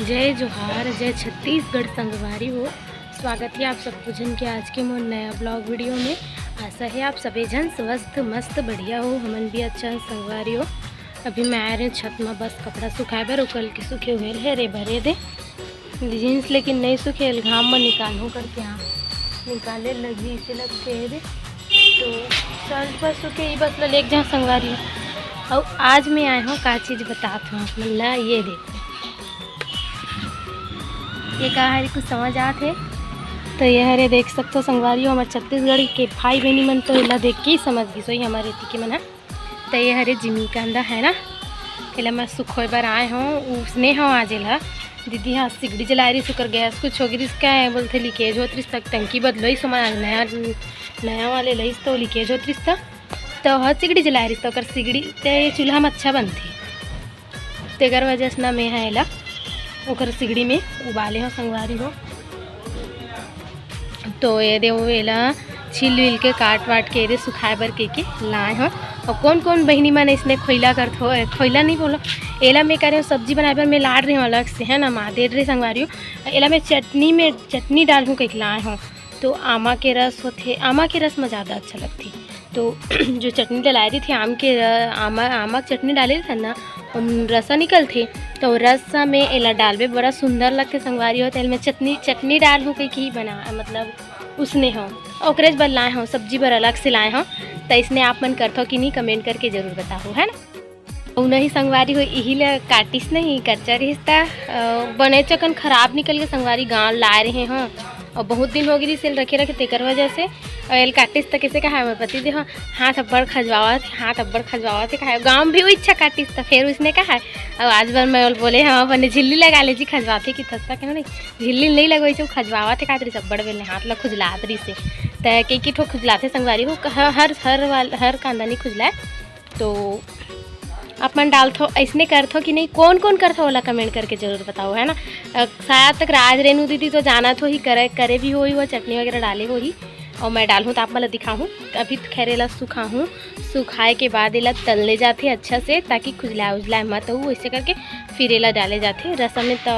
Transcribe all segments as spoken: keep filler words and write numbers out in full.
जय जोहार, जय छत्तीसगढ़ संगवारी हो। स्वागत हे आप सबो झन के आज के मोर नया vlog video में। आशा हे आप सबे झन स्वस्थ, मस्त, बढ़िया हो। हमन भी अच्छा हन संगवारी हो। अभी मैं आए रहें छत म बस कपड़ा सुखाए बर, ओ कल के सूखे हुए हे रे भरे दे। Jeans लेकिन नइ सूखे, घाम म निकालहूँ करके, हाँ, निकाले लगही, इसे लगथे रे। तो shirt बस सूखे, ये बस ल लेके जाहूँ संगवारी हो। अउ आज मैं आए हूँ, का चीज बतात हूँ आप मन ला, ये देखो। ये का हरे, कुछ समझ आत हे? तो ये हरे, देख सकथो संगवारी हो, हमर छत्तीसगढ़ के भाई बहिनी मन तो एला देख के ही समझ गिस होही, हमर एती के मन ह। तो ये हरे जिमी कांदा हे ना, एला मैं सुखोए बर आए हूँ, उसने हूँ आज एला। दीदी ह सिगड़ी जलाए रिस, ओकर gas कुछ हो गिस, का बोलथे, leakage होत रिस, त टंकी बदलोइस, ओमा नया, नया वाले लइस, तो leakage होत रिस, त, तो ह सिगड़ी जलाए रिस, त ओकर सिगड़ी ते चूल्हा म अच्छा बनथे। तेकर वजह से ना मैं ह एला ओकर सिगड़ी में उबाले हूँ संगवारी हो। तो ये दे, वो एला छील विल के, काट वाट के, ये दे सुखाए बर के, के लाए हूँ। अउ कौन कौन बहिनी मन इसने खोइला करथो, ए, खोइला नहीं बोलो, एला मैं करे हूँ सब्जी बनाए बर मैं लाड़ रही हूँ अलग से, है ना, माँ दे रही संगवारी हो। एला मैं चटनी में, चटनी डालहूँ कहिके लाए हूँ। तो आमा के रस होथे, आमा के रस में ज़्यादा अच्छा लगथे। तो जो चटनी डलाए रहिथे आम के र-, आमा, आमा के चटनी डाले रहिथे ना, ओम रसा निकलथे, तो रसा में एला डालबे, बड़ा सुंदर लगथे संगवारी हो। तेल में चटनी, चटनी डालहूँ कहिके ही बना, मतलब उसने हो, ओकरे बर लाए हो, सब्जी बर अलग से लाए हो। तो इसने आप मन करथो कि नहीं, comment करके जरूर बताओ, है ना। अउ नहीं संगवारी हो, इही ल काटिस नहीं, कच्चा रिहिस त, अ, बने चकन खराब निकल के संगवारी गाँव लाए रहे हों। अउ बहुत दिन हो गिस एल रखे रखे, तेकर वजह से। अउ एल काटिस त कइसे कहा, मैं पति देह हाथ अब्बड़ खजवावत हे, हाथ अब्बड़ खजवावत हे कहा, गाँव भी वो इच्छा काटिस त फेर उसने कहा। अउ आज बर मैं ओल बोले, हाँ, बने झिल्ली लगा ले जी, खजवाथे कि थस्ता के नहीं, झिल्ली नहीं लगोई छो, खजवावत हे काट रिस अब्बड़ बेल ने हाथ ला खुजलात रिस हे। त कई कई ठो खुजलाथे संगवारी हो, ह-, हर, हर वाल-, हर कांदा नहीं खुजलाए। तो आप मन डालथो, अइसने करथो कि नहीं, कौन कौन करथो, ओला comment करके जरूर बताओ, है ना। अ, शायद तक राज रेणु दीदी तो जानत होही, करे, करे भी होही, वो चटनी वगैरह डाले होही। अउ मैं डालहूँ त आप मन ला दिखाहूँ। अभी तो खैर एला सुखाहूँ, सुखाए के बाद एला तलने जाथे अच्छा से, ताकि खुजलाए उजलाए मत हो, ऐसे करके फिर एला डाले जाथे रसम में। तो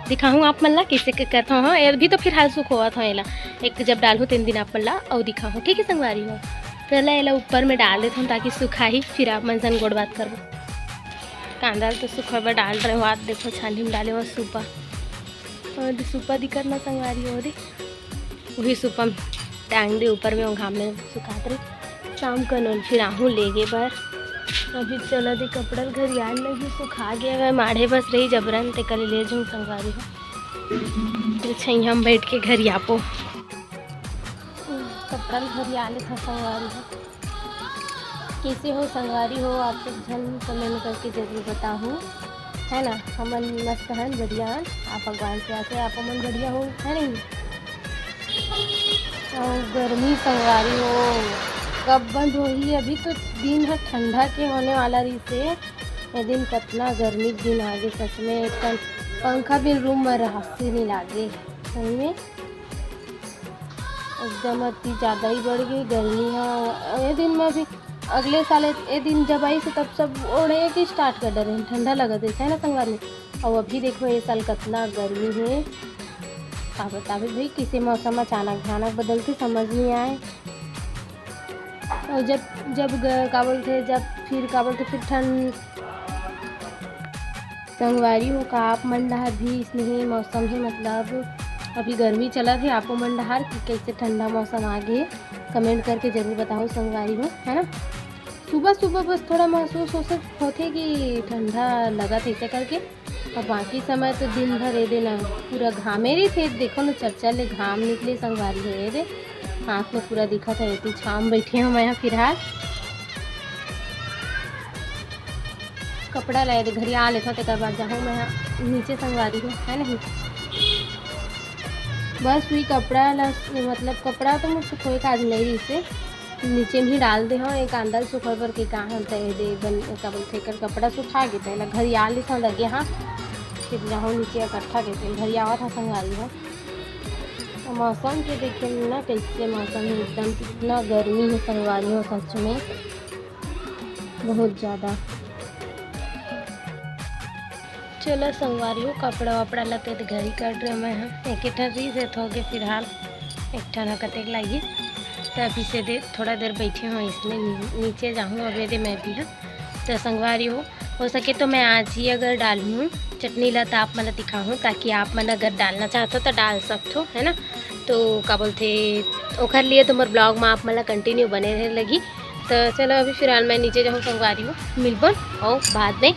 दिखाहूँ आप मन ला कइसे के करथो। हाँ, अभी तो फिलहाल सुखोवत हो एला, एक जब डालहूँ तेन दिन आप मन ला अउ दिखाहूँ, ठीक है संगवारी हो। तो एला, एला ऊपर में डाल देथन ताकि सुखाही, फिर आप मन सन गोठ बात करबो। कांदा ल तो सुखोए बर डाल रहे हो, आप देखो छानी में डाले हो सूपा, अउ सूपा दिखत ना संगवारी हो रे, उही सूपा म टांग दे ऊपर में, वो घाम में सुखात रही। शाम कन ओल फिर आहूँ लेगे बर। अभी चला दे कपड़ा ल घरियान लगी, सुखा गया है, माढ़े बस रही जबरन, तेकर ले जाऊँ संगवारी हो। तो छैया में बैठ के घरियाबो। कपड़ा ल घरिया लेथव संगवारी हो। कइसे हो संगवारी हो, आप सब झन comment करके जरूर बताहू, है ना। हमन मस्त हन, बढ़िया हन, आप भगवान से आस हे आप मन बढ़िया हो, है नहीं। अउ गर्मी संगवारी हो, कब बंद होही? अभी तो दिन ह ठंडा के होने वाला रहिसे, ए दिन कतना गर्मी के दिन आगे सच में। एक ठन पंखा बिन room में रहस ही नहीं लागे सही में। एकदम अति ज़्यादा ही बढ़ गई गर्मी ह। ए दिन में भी, अगले साल ए, ए दिन जब आइस तब सब ओढ़े के start कर डरे, ठंडा लगत हे, है ना संगवारी? अउ अभी देखो, ए साल कतना गर्मी हे, का बताबे भाई, किसे मौसम अचानक भयानक बदलथे, समझ नहीं आए। अउ जब, जब ग-, का बोलथे, जब फिर का बोलथे, फिर ठंड, संगवारी हो, का आप मन डहार भी इसने ही मौसम हे, मतलब अभी गर्मी चलत हे, आपो मन डहार कि कइसे ठंडा मौसम आ गे, comment करके जरूर बताओ संगवारी हो, है ना। सुबह सुबह बस थोड़ा महसूस हो सक-, होथे कि ठंडा लगत हे ऐसे करके, अउ बाकी समय तो दिन भर ए दे ना पूरा घामे रहिथे। देखो ना, चरचर ले घाम निकले संगवारी हो, ए दे हाथ में पूरा दिखत हे। एती छाँव में बैठे हूँ मैं यहाँ फिलहाल। कपड़ा ला ए दे घरिया लेथव, तेकर बाद जाहूँ मैं यहाँ नीचे संगवारी हो, है नहीं। बस वही कपड़ा ला, मतलब कपड़ा तो मोर सुखोए के आज नहीं रहिसे, नीचे में ही डाल दे हव। एक अंदर सुखोए बर के का हम त ए दे बन, का बोलथे, एकर कपड़ा सुखा गे, त एला घरिया लेथव लगे, हाँ, फिर जाहूँ नीचे इकट्ठा के, फिर घरियावत ह संगवारी हो। मौसम के देखे ना, कैसे मौसम है एकदम, कितना गर्मी है संगवारी हो, सच में बहुत ज़्यादा। चलो संगवारी हो, कपड़ा वपड़ा ला तो घर ही काट रहे मैं ह। एक ठन रिहिस हे, थोके फिलहाल एक ठन ह कतेक लागही। तो अभी से दे, थोड़ा देर बैठे हो इसमें, नी-, नीचे जाहूँ अब एदे मैं भी ह। तो संगवारी हो, हो सके तो मैं आज ही अगर डालहूँ चटनी ला तो आप मन ला दिखाहूँ, ताकि आप मन अगर डालना चाहत हो तो डाल सकत हो, है ना। तो का बोलथे, ओखर लिए तो मोर vlog में आप मन ला continue बने रहे लगी। तो चलो अभी फिलहाल मैं नीचे जाहूँ संगवारी हो, मिलबो और बाद में,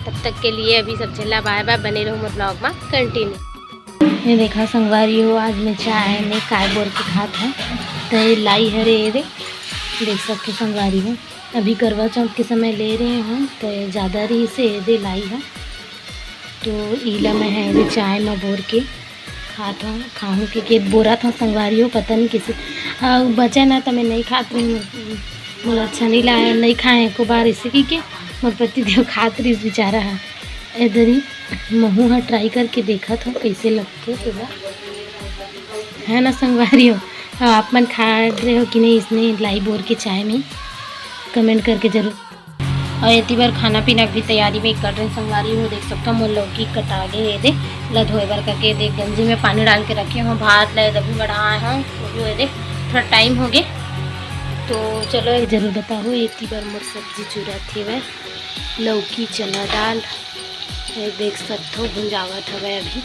तब तक के लिए अभी सब झन ला bye bye, बने रहो मोर vlog में continue। ये देखा संगवारी हो, आज मैं चाय में काय बोर के खात हूँ। तो ये लाई हरे एदे, देख सकते संगवारी हो, अभी करवा चौथ के समय ले रहे हूँ, तो ये ज़्यादा रिहिस हे एदे लाई ह। तो इला मैं ह एदे चाय में बोर के खात हूँ, खाहूँ के, के बोरत हूँ संगवारी हो, पता नहीं किसे, आ, बचे ना तो मैं नहीं खात रही, मोला अच्छा नहीं लागे, नहीं खाए एको बार, इसे की के मोर पति देव खात रहिस बेचारा ह। एदरी महू ह try करके देखत हो कैसे लगथे तेला, है ना संगवारी हो। अब आप मन खा रहे हो कि नहीं इसने लाई बोर के चाय में, comment करके जरूर। और एती बार खाना पीना भी तैयारी में कर रहे संगवारी हो, देख सकता हूँ मोर लौकी कटा गे हे एदे, ला धोए बर करके एदे गंजी में पानी डाल के रखे हो, भात ला एदे भी बढ़ाए हो, वो भी एदे थोड़ा time हो गे। तो चलो जरूर बताओ, एती बार मोर सब्जी चुरत हेवय, लौकी चना दाल, ये देख सकत हो भुंजावत हवय अभी।